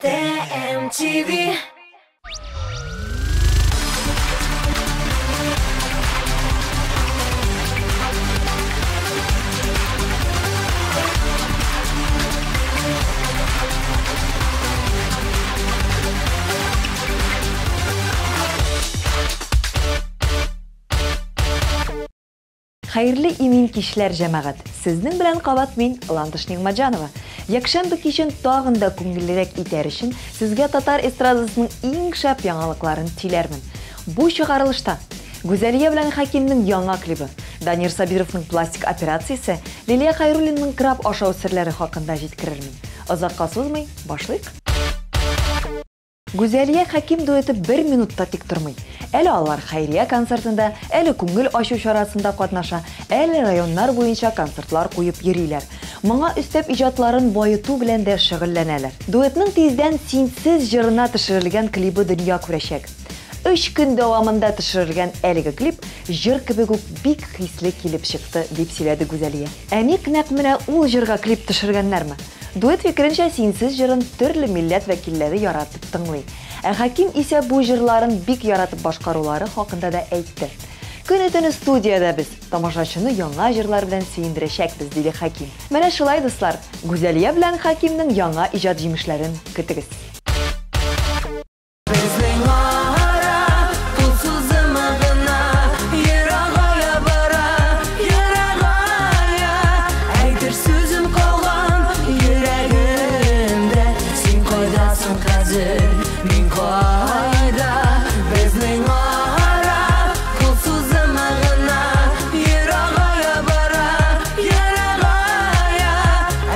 TMTV. Хәерле имин кичләр, җәмәгать! Сезнең белән кабат мин, Ландыш Нигъмәтҗанова. Якшәмбе кичен тагын да күңеллерәк итәр өчен, сезгә татар эстрадасының иң шәп яңалыкларын сөйләрмен. Бу чыгарылышта Гүзәлия белән Хәкимнең яңа клибы, Данир Сабировның пластик операциясе, Лилия Хәйруллинның краб ашау серләре хакында җиткерермен. Озакка сузмый, башлыйк! Гүзәлия Хәким дуэты бер минут та тик тормый. Әле алар хәйрия концертында, әле күңел ачу чарасында катнаша, әле районнар буенча концертлар куеп йөриләр. Моңа өстәп иҗатларын баету белән дә шөгыльләнәләр. Дуэтның тиздән Синсез җырына төшерелгән клибы дөнья күрәчәк. Өч көн дәвамында төшерелгән әлеге клип җыр кебек үк бик хисле килеп чыкты, дип сөйләде Гүзәлия. Ә ник нәкъ менә ул җырга клип төшергәннәрме? Дуэт фикеренчә, Синсез җырын төрле милләт вәкилләре яратып тыңлый. Ә Хәким исә бу җырларын бик яратып башкарулары хакында да әйтте. Көне-төне студиядә без, тамашачыны яңа җырлар белән сөендерәчәкбез, диде Хәким. Менә шулай, дуслар, Гүзәлия белән Хәкимнең яңа иҗат җимешләрен көтегез. Безнең ара кул сузымы гына ерагая бара, ерагая. Әйтер сүзем калган йөрәгемдә. Син кайдасың хәзер, мин кайда? Безнең ара кул сузымы гына ерагая бара, ерагая.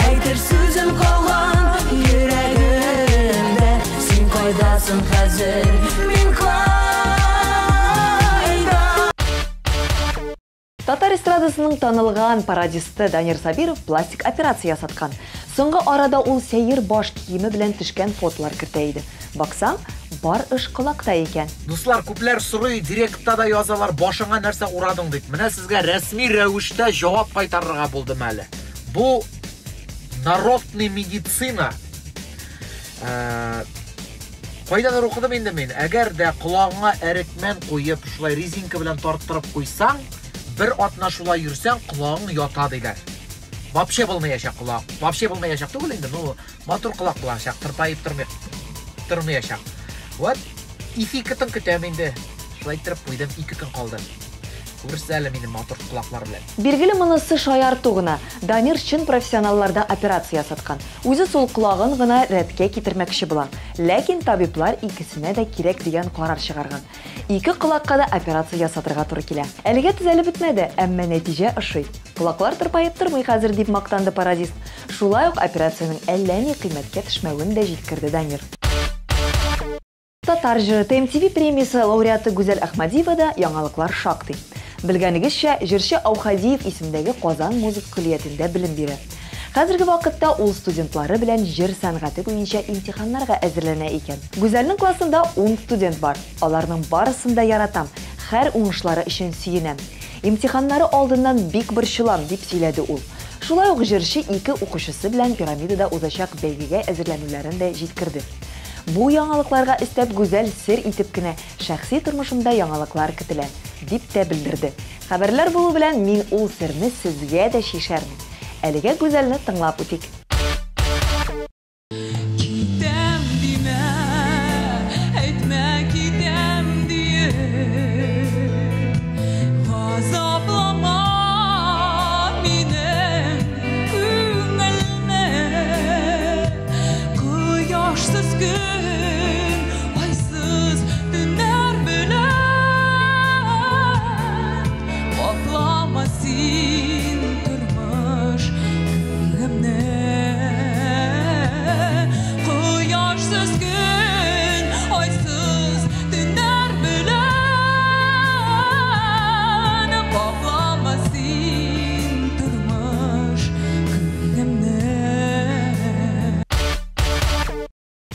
Әйтер сүзем калган йөрәгемдә. Син кайдасың хәзер, мин кайда? Татар эстрадасының танылган пародисты Данир Сабиров пластик операция ясаткан. Соңгы арада ул сәер баш киеме белән төшкән фотолар кертә иде. Баксаң, бар эш колакта икән. Дуслар, күпләр сорый, директта да язалар, башыңа нәрсә урадың дип. Менә сезгә рәсми рәвештә җавап кайтарырга булдым әле. Бу народный медицина. Кайдадыр укыдым инде мин. Әгәр дә колагыңа әрекмән куеп, шулай резинка белән тарттырып куйсаң, бер атна шулай йөрсәң, колагың ята диләр. Вообще булмаячак колак. Вообще булмаячак түгел инде, ну, матур колак булачак, тырпаеп тормаячак. Вот, эффектын көтәм инде. Шулай иттереп куйдым, 2 көн калды. Күрерсез әле минем матур колаклар белән. Билгеле монысы шаярту гына. Данир чын профессионалларда операция ясаткан. Үзе сул колагын гына рәткә китермәкче була. Ләкин табиблар икесенә дә кирәк дигән карар чыгарган. Ике колакка да операция ясатырга туры килә. Әлегә төзәлеп бетмәде, әмма нәтиҗә ошый. Колаклар тырпаеп тормый хәзер, дип мактанды пародист. Шулай ук операциянең әллә ни кыйммәткә төшмәвен дә җиткерде Данир. Татар җыры ТМТВ премиясе лауреаты Гүзәл Әхмәдиева да яңалыклар шактый. Белгәнегезчә, җырчы Аухадиев исемендәге Казан музыка көллиятендә белем бирә. Хәзерге вакытта ул студентлары белән җыр сәнгате буенча имтиханнарга әзерләнә икән. Гүзәлнең классында 10 студент бар. Аларның барысын да яратам, һәр уңышлары өчен сөенәм. Имтиханнары алдыннан бик борчылам, дип сөйләде ул. Шулай ук җырчы ике укучысы белән пирамидада узачак бәйгегә әзерләнүләрен дә җиткерде. Бу яңалыкларга өстәп Гүзәл сер итеп кенә шәхси тормышымда яңалыклар көтелә, дип тә белдерде. Хәбәрләр булу белән мин ул серне сезгә дә чишәрмен. Әлегә Гүзәлне тыңлап үтик. Китәм димә, әйтмә китәм диеп, газаплама минем күңелне. Кояшсыз көн, айсыз төннәр белән каплама син тормыш күңелемне. Кояшсыз көн, айсыз төннәр белән каплама син тормыш күңелемне.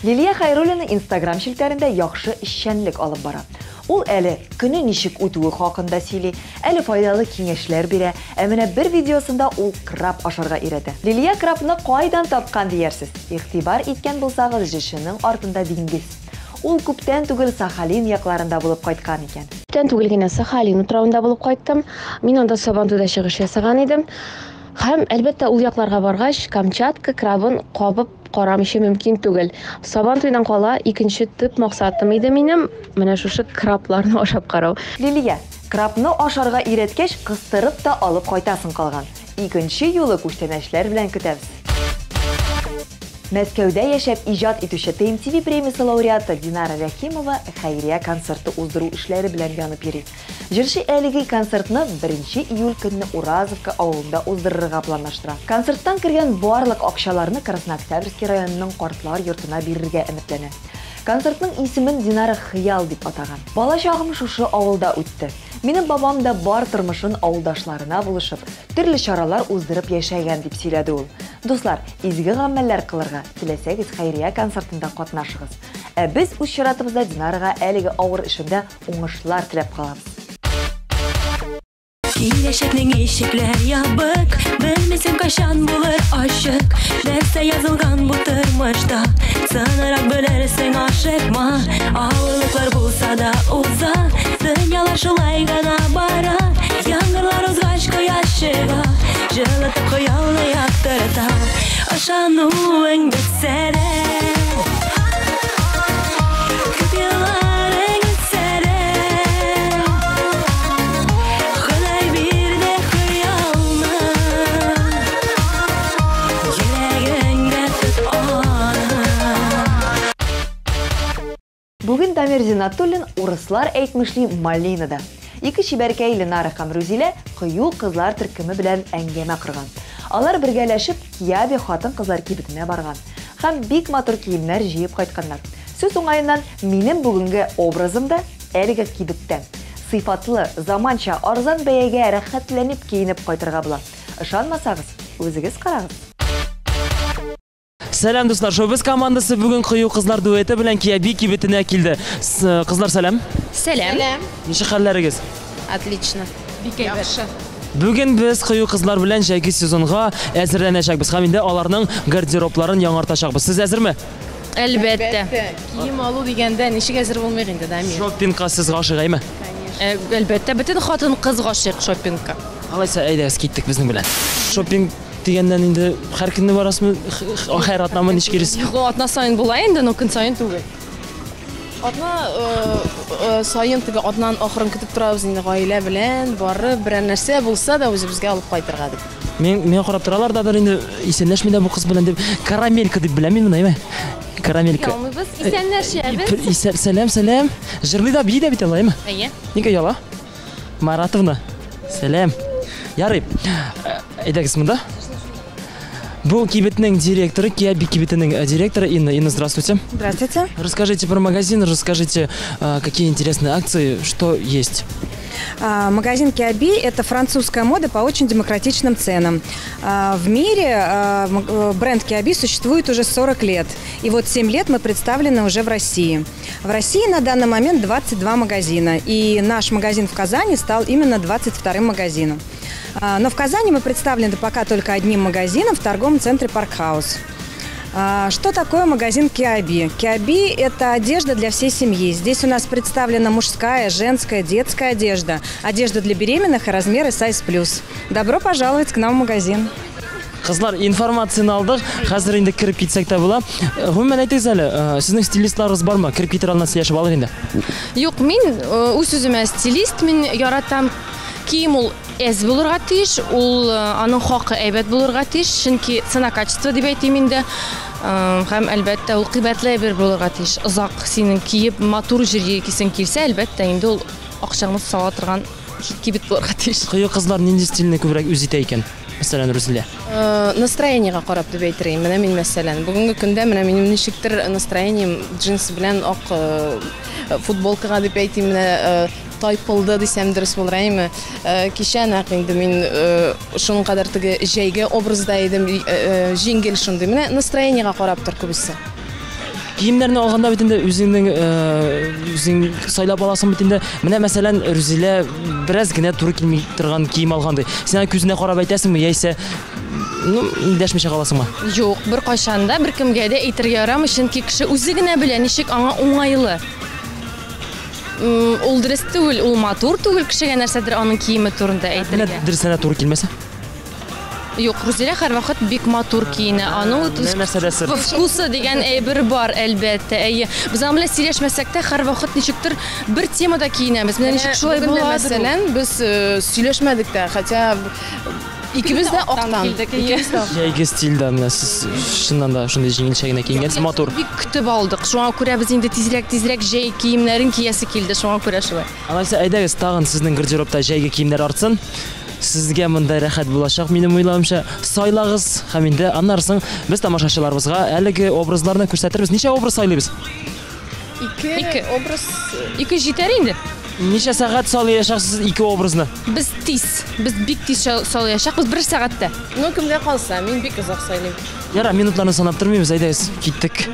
Лилия Хәйруллина Инстаграм челтәрендә яхшы эшчәнлек алып бара. Ул әле көне ничек үтүе хакында сөйли, әле файдалы киңәшләр бирә, ә менә бер видеосында ул краб ашарга өйрәтә. Лилия крабны кайдан тапкан диярсез? Игътибар иткән булсагыз, җырчының артында диңгез. Ул күптән түгел Сахалин якларында булып кайткан икән. Күптән түгел генә Сахалин утравында булып кайттым. Мин анда Сабантуйда чыгыш ясаган идем. Һәм, әлбәттә, ул якларга баргач, Камчатка крабын кабып карамыйча мөмкин түгел. Сабантуйдан кала икенче төп максатым иде минем менә шушы крабларны ашап карау. Лилия, крабны ашарга өйрәткәч, кыстырып та алып кайтасың калган. Икенче юлы күчтәнәчләр белән көтәбез. Мәскәүдә яшәп иҗат итүче ТМТВ премиясе лауреаты Динара Рәхимова хәйрия концерты уздыру эшләре белән янып йөри. Җырчы әлеге концертны 1 июль көнне Уразовка авылында уздырырга планлаштыра. Концерттан кергән барлык акчаларны Краснооктябрьский районының картлар йортына бирергә өметләнә. Концертның исемен Динара Хыял дип атаган. Балачагым шушы авылда үтте. Минем бабам да бар тормышын авылдашларына булышып, төрле чаралар уздырып яшәгән дип сөйләде ул. Дуслар, изге гамәлләр кылырга теләсәгез хәйрия концертында катнашыгыз. Ә без үз чиратыбызда Динарага әлеге авыр эшендә уңышлар теләп калабыз. Киләчәкнең ишекләр ябык, белмисең кайчан булыр ачык. Нәрсә язылган бу тормышта, соңрак белерсең, ашыкма. Авырлыклар булса да уза, дөньялар шулай гына бара. Яңгырлар узгач кояш чыга, җылытып хыялны яктырта. Ышануың бетсә дә, күп елларың үтсә дә, Ходай бирде хыялны, йөрәгеңдә тот аны. Бүген Дамир Зиннатуллин урыслар әйтмешли Малинада. Ике чибәркәй Ленара һәм Рузилә кыю кызлар төркеме белән әңгәмә корган. Алар бергәләшеп Кияби хатын-кызлар кибетенә барган һәм бик матур киемнәр җыеп кайтканнар. Сүз уңаеннан, минем бүгенге образым да әлеге кибеттән. Сыйфатлы, заманча, арзан бәягә рәхәтләнеп киенеп кайтырга була. Ышанмасагыз, үзегез карагыз. Сәлам, дуслар! Шоу-біз командасы бүген кыю кызлар дуэты белән Кияби кибетенә килде. Кызлар, сәлам! Сәлам. Ничек хәлләрегез? Отлично. Бик әйбәт. Бүген без кыю кызлар белән җәйге сезонга әзерләнәчәкбез һәм инде аларның гардеробларын яңартачакбыз. Сез әзерме? Әлбәттә. Кием алу дигәндә ничек әзер булмыйк инде, Дамир? Шопингка сез гашыйк, әйме? Әлбәттә, бөтен хатын-кыз гашыйк шопингка. Алайса, әйдәгез, киттек безнең белән. Шопинг дигәннән инде һәр көнне барасызмы, һәр атнамы, ничек йөрисез? Юк, атна саен була инде, но көн саен түгел. Атна саен теге атнаның ахырын көтеп торабыз инде гаилә белән барып берәр нәрсә булса да үзебезгә алып кайтырга дип. Мин миңа карап торалар да инде, исәнләшми дә бу кыз белән дип. Карамелька дип беләм мин моны, әйме? Карамелька. Ялмыйбыз, исәнләшәбез. Исән, сәлам, сәлам. Җырлый да, бии дә бит алай, әйме? Әйе. Нигә яла? Маратовна. Сәлам. Ярый. Әйдәгез монда. Бу кибетнең директоры, Кияби кибетенең директоры Инна. Инна, здравствуйте. Здравствуйте. Расскажите про магазин, расскажите, какие интересные акции, что есть. Магазин Киаби – это французская мода по очень демократичным ценам. В мире бренд Киаби существует уже 40 лет. И вот 7 лет мы представлены уже в России. В России на данный момент 22 магазина. И наш магазин в Казани стал именно 22-м магазином. Но в Казани мы представлены пока только одним магазином в торговом центре Паркхаус. Что такое магазин Киаби? Киаби – это одежда для всей семьи. Здесь у нас представлена мужская, женская, детская одежда. Одежда для беременных и размеры size плюс. Добро пожаловать к нам в магазин. Кызлар, информацияне алдык. Хәзер инде кереп китсәк тә була. Гомумән әйтегез әле, сезнең стилистларыгыз бармы? Кереп китер алдыннан сөйләшеп алыйк инде. Юк, мин үз-үземә стилист, мин яратам. Кием ул әз булырга тиеш, ул аның хакы әйбәт булырга тиеш, чөнки цена качество дип әйтим инде. Һәм әлбәттә ул кыйбатлы әйбер булырга тиеш. Озак синең киеп матур җиргә кисең килсә, әлбәттә инде ул акчаңны сала торган кибет булырга тиеш. Кыю кызлар нинди стильне күбрәк үз итә икән? Мәсәлән, Рузилә. Настроениега карап дип әйтер идем. Менә мин мәсәлән, бүгенге көндә менә минем ничектер настроением джинс белән ак футболкага дип әйтим, менә тайпылды дисәм дөрес булыр, әйме? Кичә нәкъ инде мин шуның кадәр теге җәйге образда идем, җиңел шундый. Менә настроениега карап тор күбесе. Киемнәрне алганда бит инде үзеңнең үзең сайлап аласың бит инде. Менә мәсәлән, Рүзилә бераз генә туры килми торган кием алган ди. Син аның күзенә карап әйтәсеңме, яисә ну, дәшмичә каласыңмы? Юк, беркайчан да беркемгә дә әйтергә ярамый, чөнки кеше үзе генә белә, ничек аңа уңайлы. Ул дөрес түгел, ул матур түгел кешегә нәрсәдер аның киеме турында әйтергә. Менә дөресенә туры килмәсә? Юк, Рузилә һәрвакыт бик матур киенә. Аның нәрсәдә сер? Вкусы дигән әйбер бар, әлбәттә. Әйе. Без аның белән сөйләшмәсәк тә, һәрвакыт ничектер бер темада киенәбез. Менә ничек шулай була. Мәсәлән, без сөйләшмәдек тә, хотя икебез дә актан. Җәйге стильдә менә сез чыннан да шундый җиңелчә генә киенгәнсез, матур. Бик көтеп алдык. Шуңа күрә без инде тизрәк-тизрәк җәй киемнәрен киясе килде. Шуңа күрә шулай. Алайса, әйдәгез, тагын сезнең гардеробта җәйге киемнәр артсын. Сезгә монда рәхәт булачак, минем уйлавымча. Сайлагыз һәм инде аннары соң без тамашачыларыбызга әлеге образларны күрсәтербез. Ничә образ сайлыйбыз? Ике образ. Ике җитәр инде. Ничә сәгать салыячаксыз ике образны? Без тиз, без бик тиз салыячакбыз, бер сәгатьтә. Ну, кемгә калса, мин бик озак сайлыйм. Ярар, минутларны санап тормыйбыз, әйдәгез, киттек.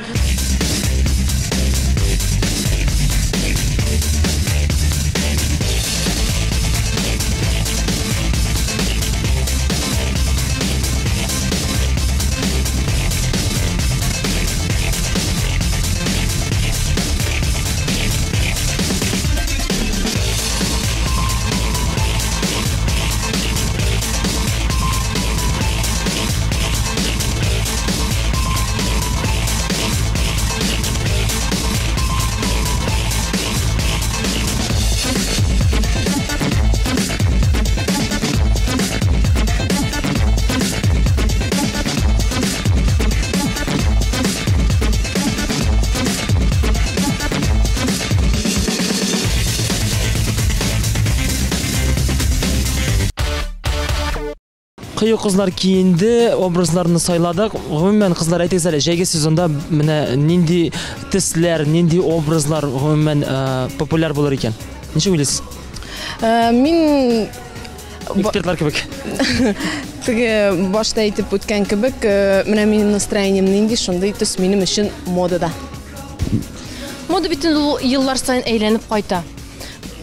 Кыю кызлар киенде, образларны сайладык. Гомумән, кызлар, әйтегез әле, җәйге сезонда менә нинди төсләр, нинди образлар гомумән популяр булыр икән? Ничек уйлыйсыз? Мин экспертлар кебек. Теге башта әйтеп үткән кебек, менә минем настроением нинди, шундый төс минем өчен модада. Мода бит инде ул еллар саен әйләнеп кайта.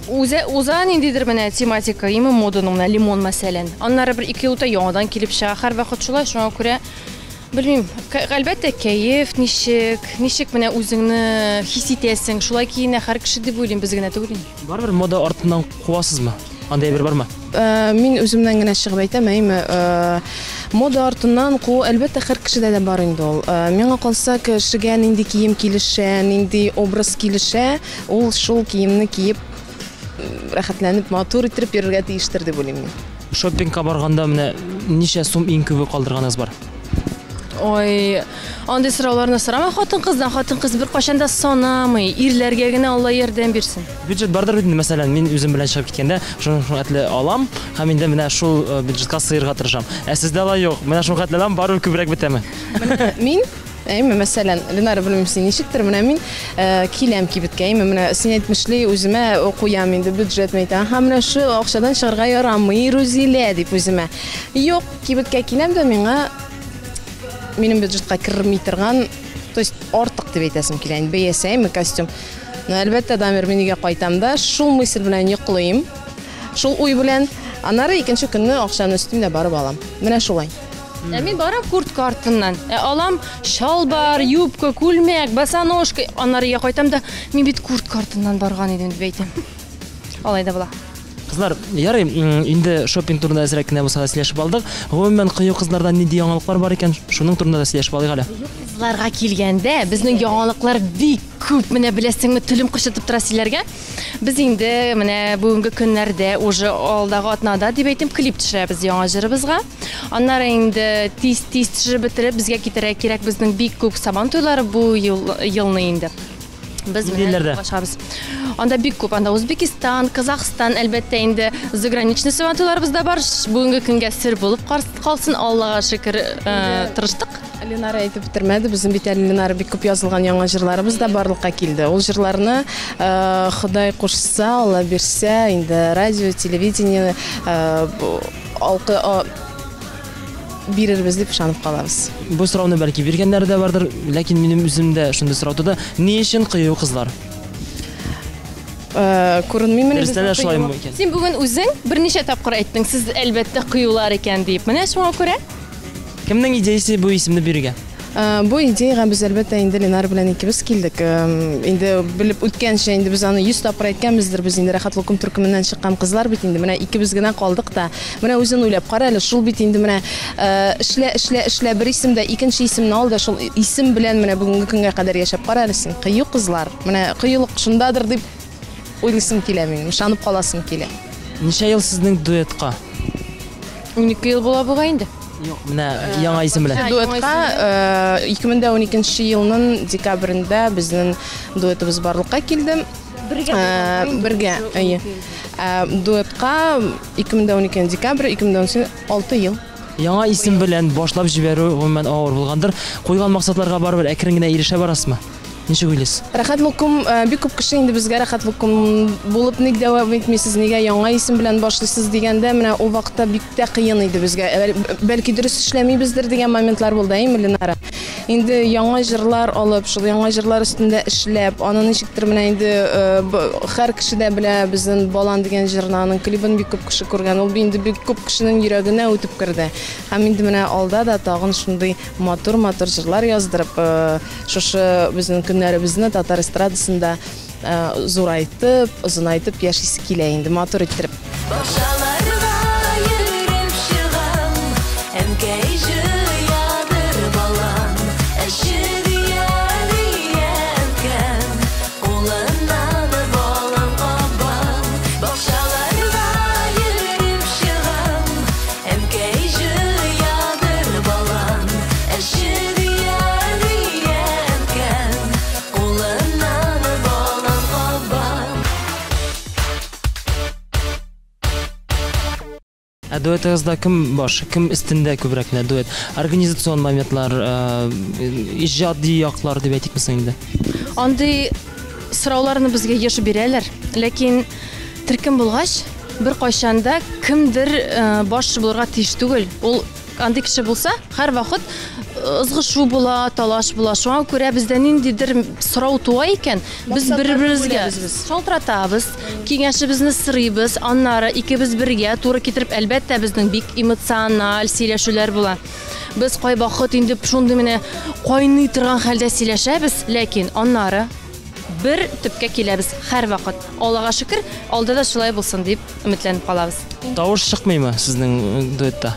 Үзе уза ниндидер менә тематика, име моданың менә лимон мәсәлән. Аннары бер ике ел үтә яңадан килеп чыга. Һәрвакыт шулай, шуңа күрә белмим. Әлбәттә, кәеф ничек, ничек менә үзеңне хис итәсең, шулай киенә һәр кеше дип уйлыйм, без генә түгел инде. Барыбер мода артыннан куасызмы? Андый әйбер бармы? Мин үземнән генә чыгып әйтәм, әйме, мода артыннан куу, әлбәттә, һәр кешедә дә бар инде ул. Миңа калса, кешегә нинди кием килешә, нинди образ килешә, ул шул киемне киеп, рәхәтләнеп, матур иттереп йөрергә тиештер дип уйлыйм мин. Шопингка барганда менә ничә сум иң күбе калдырганыгыз бар? Ой, андый сорауларны сорама хатын-кыздан. Хатын-кыз беркайчан да санамый. Ирләргә генә Алла ярдәм бирсен. Бюджет бардыр бит инде, мәсәлән, мин үзем белән чыгып киткәндә, шуның хәтле алам һәм инде менә шул бюджетка сыерга тырышам. Ә сездә алай юк. Менә шул хәтле алам, барыбер күбрәк бетәме? Мин, әйме, мәсәлән, Ленара, белмим, син ничектер, менә мин киләм кибеткә, әйме, менә син әйтмешли, үземә куям инде бюджет, мин әйтәм, аһа, менә шу акчадан чыгарга ярамый, Рузилә, дип үземә. Юк, кибеткә киләм дә, миңа минем бюджетка керми торган, то есть артык дип әйтәсем килә, инде бәясе, әйме, костюм. Ну, әлбәттә, Дамир, мин өйгә кайтам да, шул мысль белән йоклыйм, шул уй белән, аннары икенче көнне акчаны өстим дә барып алам. Менә шулай. Ә мин барам куртка артыннан. Ә алам чалбар, юбка, күлмәк, босоножка. Аннары өйгә кайтам да, мин бит куртка артыннан барган идем дип әйтәм. Алай да була. Кызлар, ярый, инде шопинг турында әзрәк кенә булса да сөйләшеп алдык. Гомумән, кыю кызларда нинди яңалыклар бар икән, шуның турында да сөйләшеп алыйк әле. Кыю кызларга килгәндә, безнең яңалыклар бик күп. Менә беләсеңме, телем кычытып тора сөйләргә. Без инде менә бүгенге көннәрдә, уже алдагы атнада дип әйтим, клип төшерәбез яңа җырыбызга. Аннары инде тиз-тиз төшереп бетереп, безгә китәргә кирәк, безнең бик күп сабан туйлары бу елны инде. Без Нинди менә илләрдә? катнашабыз. Анда бик күп, анда Узбекистан, Казахстан, әлбәттә инде заграничный сабан туйларыбыз да бар. Бүгенге көнгә сер булып калсын, Аллага шөкер, тырыштык. Ленара әйтеп бетермәде, безнең бит әле Ленара бик күп язылган яңа җырларыбыз да барлыкка килде. Ул җырларны Ходай кушса, Алла бирсә, инде радио, телевидение, алкы, бирербез дип ышанып калабыз. Бу сорауны бәлки биргәннәре дә бардыр, ләкин минем үземдә шундый сорау туды. Ни өчен кыю кызлар? Күренмиме Дөрестән дә шулаймы икән? Син бүген үзең берничә тапкыр әйттең, сез әлбәттә кыюлар икән дип. Менә шуңа күрә. Кемнең идеясе бу исемне бирергә? Бу идеяга без әлбәттә инде Ленар белән икебез килдек. Инде белеп үткәнчә, инде без аны 100 тапкыр әйткәнбездер, без инде Рәхәт Лукум төркеменнән чыккан кызлар бит инде, менә икебез генә калдык та. Менә үзен уйлап кара әле, шул бит инде менә эшлә, эшлә, эшлә бер исемдә, икенче исемне ал да шул исем белән менә бүгенге көнгә кадәр яшәп кара әле син. Кыю кызлар. Менә кыюлык шундадыр дип уйлыйсым килә минем, ышанып каласым килә. Ничә ел сезнең дуэтка? 12 ел була бугай инде. Юк, менә яңа исем белән. Дуэтка 2012 елның декабрендә безнең дуэтыбыз барлыкка килде. Бергә. Бергә, әйе. Дуэтка 2012 декабрь, 2018 6 ел. Яңа исем белән башлап җибәрү гомумән авыр булгандыр. Куйган максатларга барыбер әкрен генә ирешә барасызмы? Ничек уйлыйсыз? Рәхәт Лукум, бик күп кеше инде безгә Рәхәт Лукум булып ник дәвам итмисез, нигә яңа исем белән башлыйсыз дигәндә, менә ул вакытта бик тә кыен иде безгә. Бәлки дөрес эшләмибездер дигән моментлар булды, әйеме, Ленара? Инде яңа җырлар алып, шул яңа җырлар өстендә эшләп, аны ничектер менә инде һәр кеше дә белә безнең Балан дигән җырны, аның клибын бик күп кеше күргән. Ул инде бик күп кешенең йөрәгенә үтеп керде. Һәм инде менә алда да тагын шундый матур-матур җырлар яздырып, шушы безнең көннәребезне татар эстрадасында зурайтып, озынайтып яшисе килә инде, матур иттереп. Бакчаларга йөреп чыгам, әнкәй җыядыр балан. Әче дия дия әнкәм, кулыннан балан кабам. Бакчаларга йөреп чыгам, әнкәй җыядыр балан. Әче дия дия әнкәм, кулыннан балан кабам. Ә дуэтыгызда кем баш, кем өстендә күбрәк менә дуэт? Организацион моментлар, иҗади яклар дип әйтикме соң инде? Андый сорауларны безгә еш бирәләр, ләкин төркем булгач, беркайчан да кемдер баш булырга тиеш түгел. Ул андый кеше булса, һәрвакыт ызгышу була, талаш була. Шуңа күрә бездә ниндидер сорау туа икән, без бер-беребезгә шалтыратабыз, киңәшебезне сорыйбыз, аннары икебез бергә туры китереп, әлбәттә, безнең бик эмоциональ сөйләшүләр була. Без кайвакыт инде шундый менә кайный торган хәлдә сөйләшәбез, ләкин аннары бер төпкә киләбез һәрвакыт. Аллага шөкер, алда да шулай булсын дип өметләнеп калабыз. Тавыш чыкмыймы сезнең дуэтта?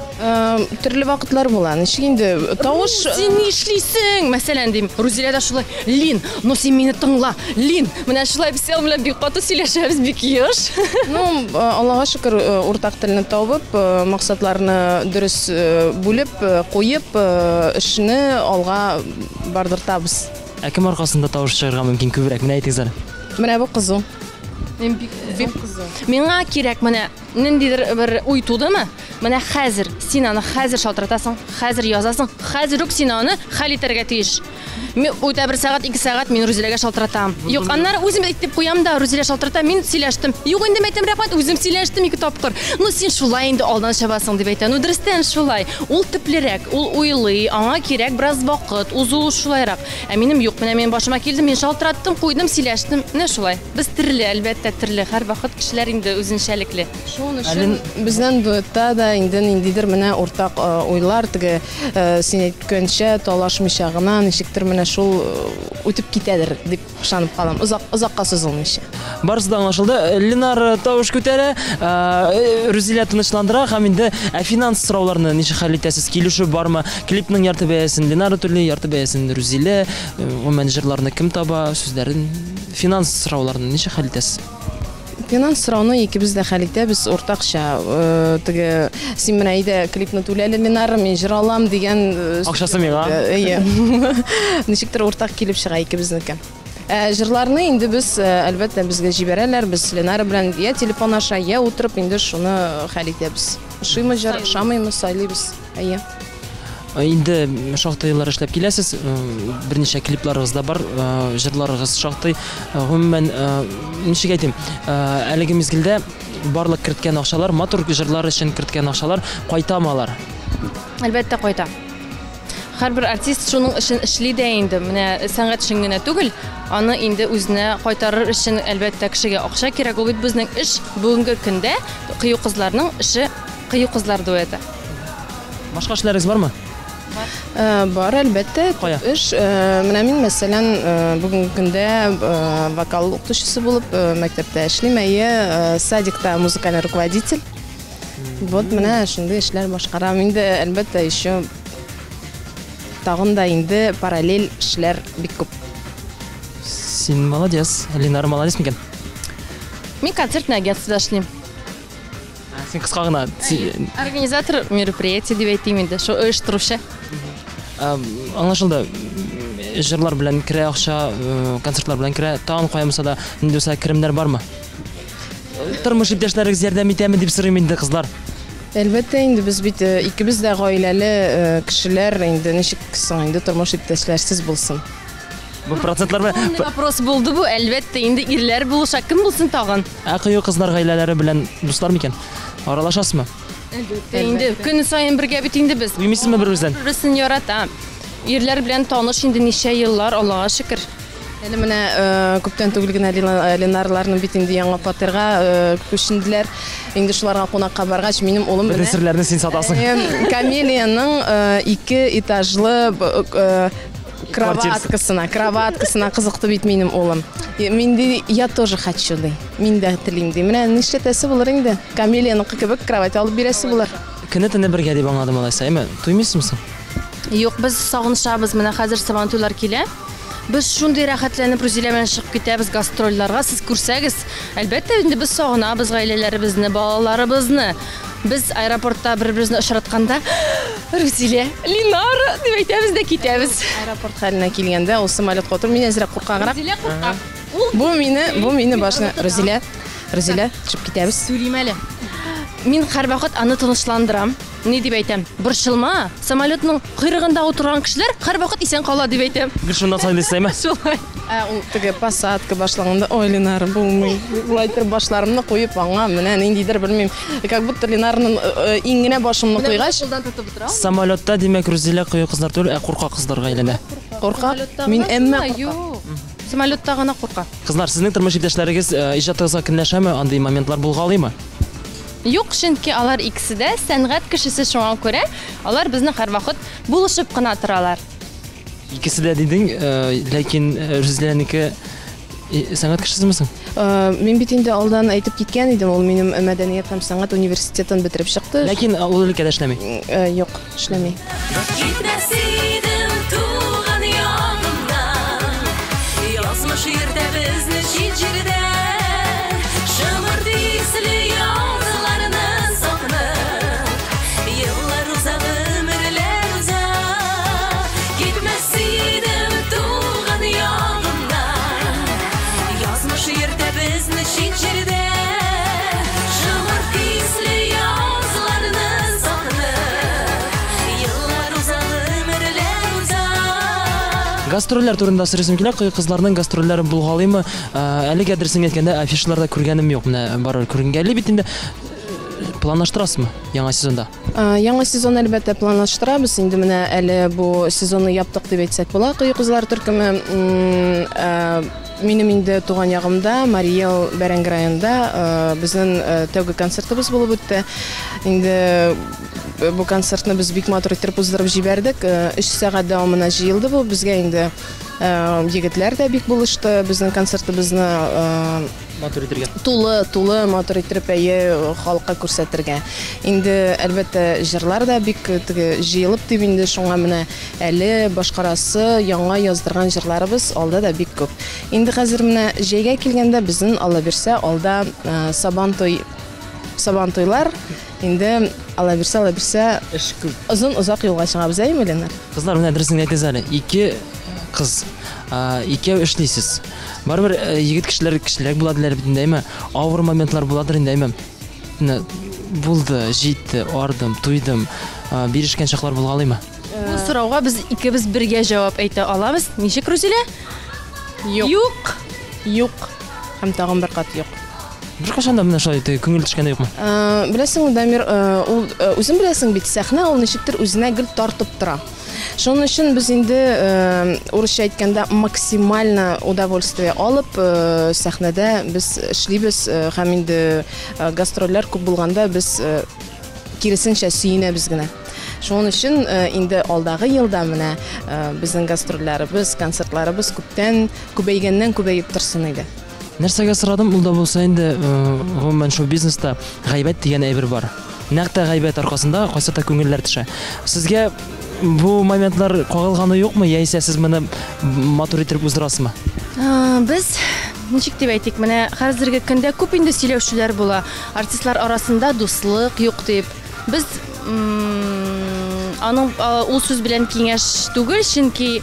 Төрле вакытлар була. Ничек инде тавыш... Син ни эшлисең? Мәсәлән, дим, Рузилә дә шулай, Лин, но син мине тыңла, Лин. Менә шулай без синең белән бик каты сөйләшәбез, бик еш. Ну, Аллага шөкер, уртак телне табып, максатларны дөрес бүлеп, куеп, эшне алга бардыртабыз. Ә кем аркасында тавыш чыгарга мөмкин күбрәк? Менә әйтегез әле. Менә бу кызу. Мин бик кызу. Миңа кирәк менә ниндидер бер уй тудымы? Менә хәзер син аны хәзер шалтыратасың, хәзер язасың, хәзер үк син аны хәл итәргә тиеш. Мин үтә бер сәгать, ике сәгать мин Рузиләгә шалтыратам. Юк, аннары үзем әйтеп куям да, Рузилә шалтырата, мин сөйләштем. Юк, инде әйтәм, рәхмәт, үзем сөйләштем ике тапкыр. Ну, син шулай инде алдан чабасың дип әйтә. Ну, дөрестән шулай. Ул төплерәк, ул уйлый, аңа кирәк бераз вакыт, узу шулайрак. Ә минем юк, менә минем башыма килде, мин шалтыраттым, куйдым, сөйләштем. Менә шулай. Без төрле, әлбәттә, төрле. Һәрвакыт кешеләр инде үзенчәлекле. Шуның өчен безнең дуэтта да инде ниндидер менә уртак уйлар, теге син әйткәнчә, талашмыйча гына, ничектер менә шул үтеп китәдер дип ышанып калам. Озак, озакка сузылмыйча. Барысы да аңлашылды. Ленар тавыш күтәрә, Рузилә тынычландыра һәм инде финанс сорауларны ничек хәл итәсез? Килешү бармы? Клипның ярты бәясен Ленара түли, ярты бәясен Рузилә, гомумән җырларны кем таба, сүзләрен, финанс сорауларны ничек хәл итәсез? Финанс сорауны икебез дә хәл итәбез уртакча. Теге син менә әйдә клипны түлә әле, Ленар, мин җыр алам дигән Акчасы миңа. Әйе. Ничектер уртак килеп чыга икебезнеке. Җырларны инде без, әлбәттә, безгә җибәрәләр. Без Ленара белән я телефон аша, я утырып инде шуны хәл итәбез. Ошыймы җыр, ошамыймы, сайлыйбыз. Әйе. Инде шактый еллар эшләп киләсез, берничә клипларыгыз да бар, җырларыгыз шактый. Гомумән, ничек әйтим, әлеге мизгелдә барлык керткән акчалар, матур җырлар өчен керткән акчалар кайтамы алар? Әлбәттә, кайта. Һәрбер артист шуның өчен эшли дә инде. Менә сәнгать өчен генә түгел, аны инде үзенә кайтарыр өчен, әлбәттә, кешегә акча кирәк. Ул бит безнең эш бүгенге көндә кыю кызларның эше, кыю кызлар дуэты. Башка эшләрегез бармы? Э, бар, әлбәттә. Кая? Эш, э, менә мин, мәсәлән, э, бүгенге көндә вокал укытучысы булып мәктәптә эшлим. Әйе, садикта музыкальный руководитель. Вот менә шундый эшләр башкарам. Инде, әлбәттә, еще тагын да инде параллель эшләр бик күп. Син молодец. Ленара молодец микән? Мин концертный агентствода эшлим. Син кыска гына. Организатор мероприятий дип әйтим инде, шул оештыручы. Аңлашылды. Җырлар белән керә акча, э, концертлар белән керә. Тагын кая булса да, нинди булса керемнәр бармы? Тормыш иптәшләрегез ярдәм итәме дип сорыйм инде, кызлар. Әлбәттә инде без бит э, икебез дә гаиләле э, кешеләр, инде ничек соң инде тормыш иптәшләрсез булсын? Бу процентлар белән Умный вопрос булды бу, әлбәттә, инде ирләр булыша, кем булсын тагын? Ә кыю кызлар гаиләләре белән дуслар микән? Аралашасызмы? Әлбәттә, инде көн саен бергә бит инде без. Уймыйсызмы бер-берегездән? Бер-берсен ярата. Ирләр белән таныш инде ничә еллар, Аллага шөкер. Әле менә э, күптән түгел генә э, Ленарларны бит инде яңа фатирга э, күченделәр. Инде шуларга кунакка баргач, минем улым Бөтен серләрне син сатасың. Камелияның ике этажлы Кроваткасына, кроваткасына кызыкты бит минем улым. Мин ди, я тоже хочу ди. Мин дә телим ди. Менә нишләтәсе булыр инде. Камелияныкы кебек кровать алып бирәсе булыр. Көне-төне бергә дип аңладым алайса, әйме? Туймыйсызмы соң? Юк, без сагынышабыз. Менә хәзер Сабантуйлар килә. Без шундый рәхәтләнеп Рузилә белән чыгып китәбез гастрольләргә. Сез күрсәгез, әлбәттә инде без сагынабыз гаиләләребезне, балаларыбызны. Без аэропортта бер-беребезне очратканда, Рузилә, Линара дип әйтәбез дә китәбез. Аэропорт хәленә килгәндә, ул самолетка утыру, мин әзрәк куркаграк. Рузилә курка. Ул Бу мине, бу мине башына, Рузилә, Рузилә, төшеп китәбез. Сөйлим әле. Мин һәрвакыт аны тынычландырам. Ни дип әйтәм? Борчылма, самолетның койрыгында утырган кешеләр һәрвакыт исән кала дип әйтәм. Гел шуннан сайлыйсыз, әйме? Шулай. Ә ул теге посадка башланганда, ой, Ленар, булмый. Болай итеп башларымны куеп аңа, менә ниндидер белмим. Как будто Ленарның э, э, иңенә башымны куйгач, Кулдан тотып утыра. Самолетта, димәк, Рузилә кыю кызлар түгел, ә куркак кызларга әйләнә. курка. Мин әмма курка. Юк. Самолетта гына курка. Кызлар, сезнең тормыш иптәшләрегез э, иҗатыгызга көнләшәме? Андый моментлар булгалыймы? Юк, чөнки алар икесе дә сәнгать кешесе, шуңа күрә алар безне һәрвакыт булышып кына торалар. Икесе дә дидең, э, ләкин э, Рүзиләнеке э, сәнгать кешесеме соң? Мин бит инде алдан әйтеп киткән идем, ул минем мәдәният һәм сәнгать университетын бетереп чыкты. Ләкин ул өлкәдә эшләми. Юк, эшләми. Китмәс идем туган ягымнан, Язмыш йөртә безне чит җирдә. Шомырт исле язларны сагынып, Еллар уза, гомерләр уза. Китмәс идем туган ягымнан, Язмыш йөртә безне чит җирдә. Шомырт исле язларны сагынып, Еллар уза, гомерләр уза. Гастрольләр турында сорыйсым килә. Кыю кызларның гастрольләре булгалыймы? Әлегә дөресен әйткәндә, афишаларда күргәнем юк. Менә барыбер күренгәли бит инде. Планлаштырасызмы яңа сезонда? Яңа сезон әлбәттә планлаштырабыз. Инде менә әле бу сезонны яптык дип әйтсәк була. Кыю кызлар төркеме минем инде туган ягымда, Марий Эл Бәрәңге районында безнең тәүге концертыбыз булып үтте. Инде бу концертны без бик матур иттереп уздырып җибәрдек. 3 сәгать дәвамына җыелды бу. Безгә инде егетләр дә бик булышты. Безнең концертыбызны матур итергә. Тулы, тулы матур иттереп әйе халыкка күрсәтергә. Инде әлбәттә җырлар да бик теге җыелып дип инде шуңа менә әле башкарасы яңа яздырган җырларыбыз алда да бик күп. Инде хәзер менә җәйгә килгәндә безнең Алла бирсә алда Сабантуй Сабантуйлар инде Алла бирсә, Алла бирсә эш күп. Озын озак юлга чыгабыз, әйеме, Ленар? Кызлар, менә дөресен әйтегез әле. Ике кыз, икәү эшлисез. Барыбер егет кешеләр кешеләк була диләр бит инде, әйме? Авыр моментлар буладыр инде, әйме? Менә булды, җитте, ардым, туйдым. Бирешкән чаклар булгалыймы? Бу сорауга без икебез бергә җавап әйтә алабыз. Ничек, Рузилә? Юк. Юк. Юк. Һәм тагын бер кат юк. Беркайчан да менә шулай теге күңел төшкәне юкмы? Беләсеңме, Дамир, ул үзең беләсең бит, сәхнә ул ничектер үзенә гел тартып тора. Шуның өчен без инде, урысча әйткәндә, максимально удовольствие алып, сәхнәдә без эшлибез һәм инде гастрольләр күп булганда без киресенчә сөенәбез генә. Шуның өчен инде алдагы елда менә безнең гастрольләребез, концертларыбыз күптән күбәйгәннән күбәеп торсын иде. Нәрсәгә сорадым, ул да булса инде, гомумән шоу-бизнеста гайбәт дигән әйбер бар. Нәкъ тә гайбәт аркасында кайсы-то күңелләр төшә. Сезгә бу моментлар кагылганы юкмы, яисә сез моны матур иттереп уздырасызмы? Без, ничек дип әйтик, менә хәзерге көндә күп инде сөйләүчеләр була, артистлар арасында дуслык юк дип. Без аның ул сүз белән киңәш түгел, чөнки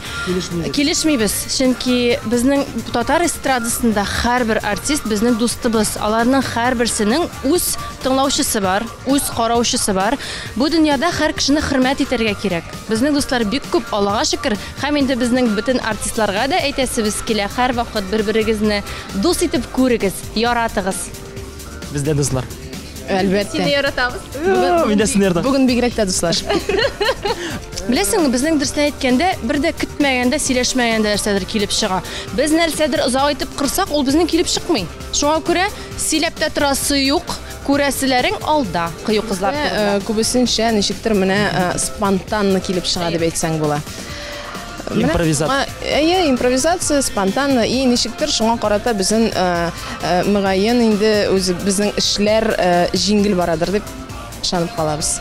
килешмибез. Чөнки безнең татар эстрадасында һәрбер артист безнең дустыбыз. Аларның һәрберсенең үз тыңлаучысы бар, үз караучысы бар. Бу дөньяда һәр кешене хөрмәт итәргә кирәк. Безнең дуслар бик күп, Аллага шөкер. Һәм инде безнең бөтен артистларга да әйтәсебез килә, һәрвакыт бер-берегезне дус итеп күрегез, яратыгыз. Без дә дуслар. Әлбәттә. Сине яратабыз. Мин дә сине яратам. Бүген бигрәк тә дуслашып киттек. Беләсеңме, безнең дөресен әйткәндә, бер дә көтмәгәндә, сөйләшмәгәндә нәрсәдер килеп чыга. Без нәрсәдер озак итеп корсак, ул безнең килеп чыкмый. Шуңа күрә сөйләп тә торасы юк, күрәселәрең алда, кыю кызлар турында. Күбесенчә ничектер менә спонтанно килеп чыга дип әйтсәң була. Импровизация. Әйе, импровизация, спонтанно и ничектер шуңа карата безнең мөгаен инде үзе безнең эшләр җиңел барадыр дип ышанып калабыз.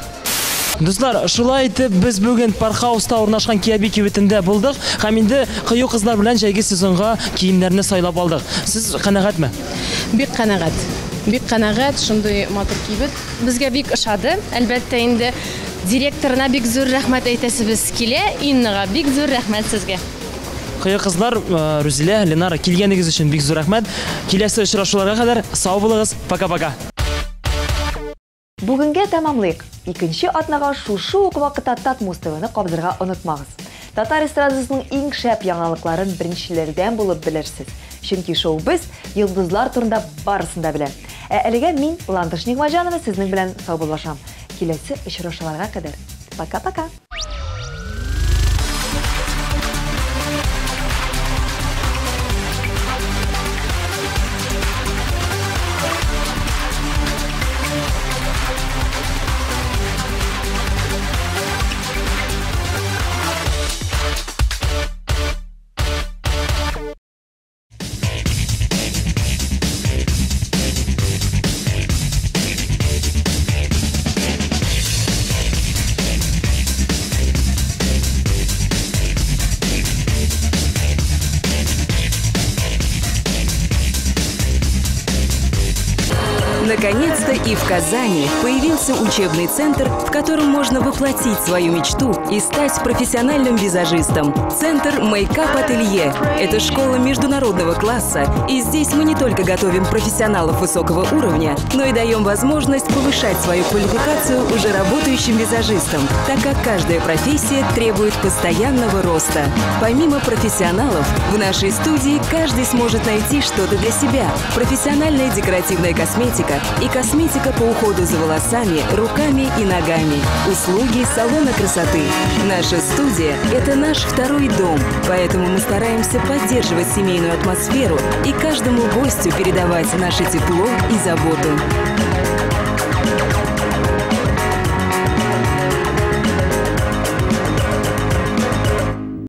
Дуслар, шулай итеп без бүген Пархауста урнашкан Киаби кибетендә булдык һәм инде кыю кызлар белән җәйге сезонга киемнәрне сайлап алдык. Сез канәгатьме? Бик канәгать. Бик канәгать, шундый матур кибет. Безгә бик ошады. Әлбәттә инде директорына бик зур рәхмәт әйтәсебез килә. Иннага бик зур рәхмәт сезгә. Кыю кызлар, Рузилә, Ленара, килгәнегез өчен бик зур рәхмәт. Киләсе очрашуларга кадәр сау булыгыз. Пока-пока. Бүгенгә тәмамлыйк. Икенче атнага шушы ук вакытта Татмуз ТВны кабызырга онытмагыз. Татар эстрадасының иң шәп яңалыкларын беренчеләрдән булып белерсез. Чөнки шоу-без йолдызлар турында барысын да белә. Ә әлегә мин, Ландыш Нигъмәтҗанова, сезнең белән саубуллашам. Киләсе очрашуларга кадәр. Пока-пока. Наконец-то и в Казани появился учебный центр, в котором можно воплотить свою мечту и стать профессиональным визажистом. Центр Makeup Ателье – это школа международного класса, и здесь мы не только готовим профессионалов высокого уровня, но и даем возможность повышать свою квалификацию уже работающим визажистам, так как каждая профессия требует постоянного роста. Помимо профессионалов, в нашей студии каждый сможет найти что-то для себя. Профессиональная декоративная косметика и косметика по уходу за волосами, руками и ногами. Услуги салона красоты. Наша студия – это наш второй дом, поэтому мы стараемся поддерживать семейную атмосферу и каждому гостю передавать наше тепло и заботу.